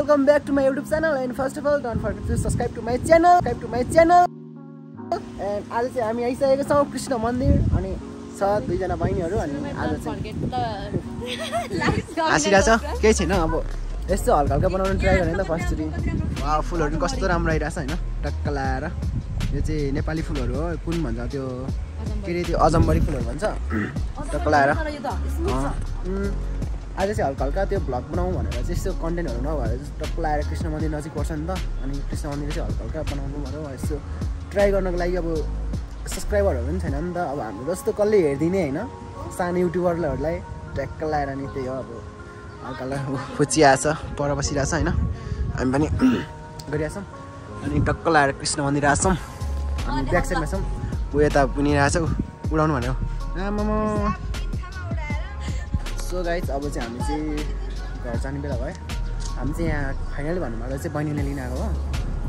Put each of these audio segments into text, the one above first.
welcome back to my YouTube channel and first of all don't forget to subscribe to my channel and आज चाहिँ हामी आइसकेको छौं कृष्ण मन्दिर अनि छ दुई जना बहिनीहरु अनि आज चाहिँ आशिरा छ केही छैन अब यस्तो हल्का हल्का बनाउन ट्राई गर्ने नि त फर्स्ट चोटी वाउ फुलहरु कस्तो राम्रो आइराछ हैन टक्क लाएर यो चाहिँ नेपाली फुलहरु हो कुन भन्छ त्यो के रे त्यो अजम्बरी फुलहरु भन्छ टक्क लाएर आज चाहिँ हल्का हल्का त्यो भ्लग बनाउँ भनेर चाहिँ यस्तो कन्टेन्टहरु नभएर टक्क लाएर कृष्ण मन्दिर नजिक पर्छ नि त अनि कृष्ण मन्दिर चाहिँ हल्का हल्का बनाउनु पर्यो यस्तो ट्राई गर्नको लागि अब सब्स्क्राइबरहरु पनि छैन नि त अब हाम्रो जस्तो कसले हेर्दिने हैन सानो युट्युबरहरुलाई टक्क लाएर नि त्यही हो अब हल्का हल्का फुचिया छ पर बसिरा छ हैन हामी पनि गरिया छौं अनि टक्क लाएर कृष्ण मन्दिर आछौं अनि ब्याक साइडमा छौं उ यता पनि आछ उडाउनु भन्यो आमामा सो गाइस अब चाहिँ हामी चाहिँ घर जाने बेला भयो हामी चाहिँ यहाँ फाइनली भन्नुबाट चाहिँ बहिनीले लिन आएको हो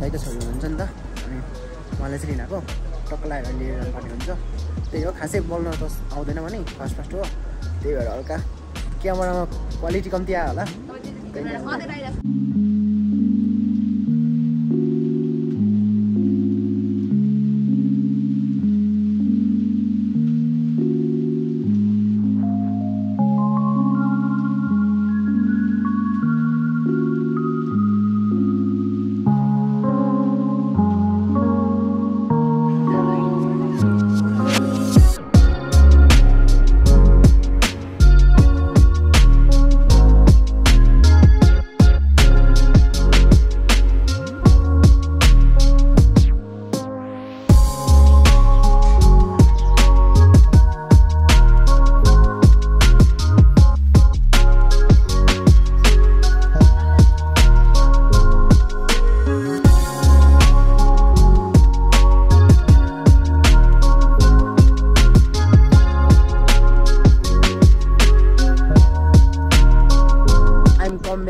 दाइको छोरी हुनुहुन्छ नि त अनि उहाँले चाहिँ लिन आएको टक्क लगाएर लिएर जानुपर्ने हुन्छ त्यही हो खासै बोल्न त आउँदैन भने फर्स्ट हो त्यही भएर हल्का क्यामेरामा क्वालिटी कम्ती आयो होला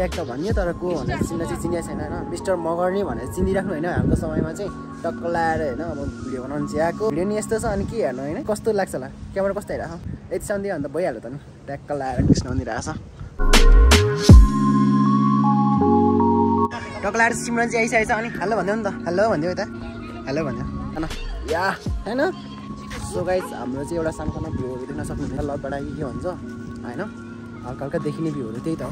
त भन्यो तर को भनेर चिनिया छैन हैन मिस्टर मगर्नी भनेर चिनिराख्नु हैन हाम्रो समयमा चाहिँ टक्क लाएर हैन अब भिडियो बनाउन चाहिँ आको भिडियो नि यस्तो छ अनि के हेर्नु हैन कस्तो लाग्छ होला क्यामेरा कस्तो हेरा यति सन्धि भन्दा भइहाल्यो त नि टक्क लाएर कृष्ण मन्दिर आछ टक्क लाएर सिमरन चाहिँ आइसकेछ अनि हेलो भन्दियो नि त हेलो भन्दियो यता हेलो भन्दियो हैन या हैन सो गाइस हाम्रो चाहिँ एउटा सानो भ्यूहरु देख्न सक्नुहुन्छ लबडा के भन्छ हैन हल्का हल्का देखिने भ्यूहरु त्यही त हो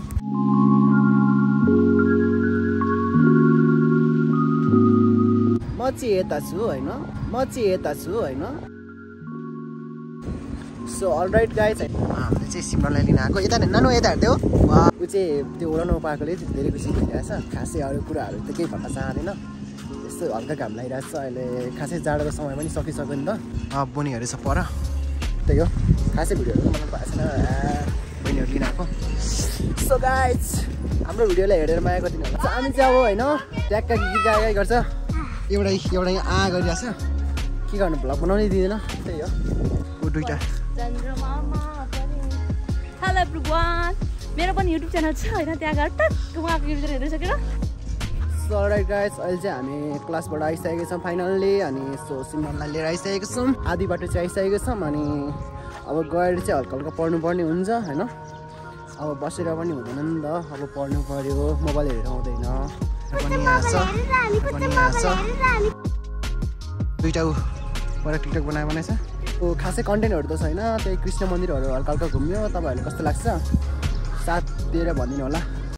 म चाहिँ यता छु हैन सो अलराइट गाइज हामीले चाहिँ सिमरनलाई लिन आएको यता नानो यता हेर्दै हो ऊ चाहिँ त्यो उडाउनु पाएकोले धेरै खुसी भइरहेछ खासै अरू कुराहरू त केही भन्न चाहँदैन यस्तो हल्का घाम लागिरहेछ अहिले खासै जाडोको समय पनि सकिसक्यो नि त बहिनीहरू छ पर त्यही हो खासै भिडियोहरू बनाउनु भएको छैन बहिनीहरू लिन आएको सो गाइज हाम्रो भिडियोलाई हेरेर माया गरिदिनु होला हामी चाहिँ अब होइन ट्याक्क गाई गर्छ एउटा यहाँ गरिरहेछ के गर्नु भ्लग बनाउनै दिँदैन त्यही हो ऊ दुईटा हेलो एभ्रीवान मेरो पनि युट्युब च्यानल छ हैन त्यहाँ गएर टक्क उहाँको युट्युब च्यानल हेर्दै सकेर सो राइट गाइस अहिले चाहिँ हामी क्लासबाट आइसकेको छौँ फाइनल्ली अनि सो सिमरनलाई लिएर आइसकेको छौँ आधी बाटो चाहिँ आइसकेको छौँ अनि अब गएर चाहिँ हल्का हल्का पढ्नुपर्ने हुन्छ होइन अब बसेर पनि हुँदैन नि त अब पढ्नु पर्यो मोबाइल हेरेर आउँदैन दुईटा पर टिकटक बनाएछ ऊ खासै कन्टेन्टहरू त छैन त्यही कृष्ण मन्दिरहरू हल्का हल्का घुम्यो तपाईँहरूले कस्तो लाग्छ साथ दिएर भनिदिनु होला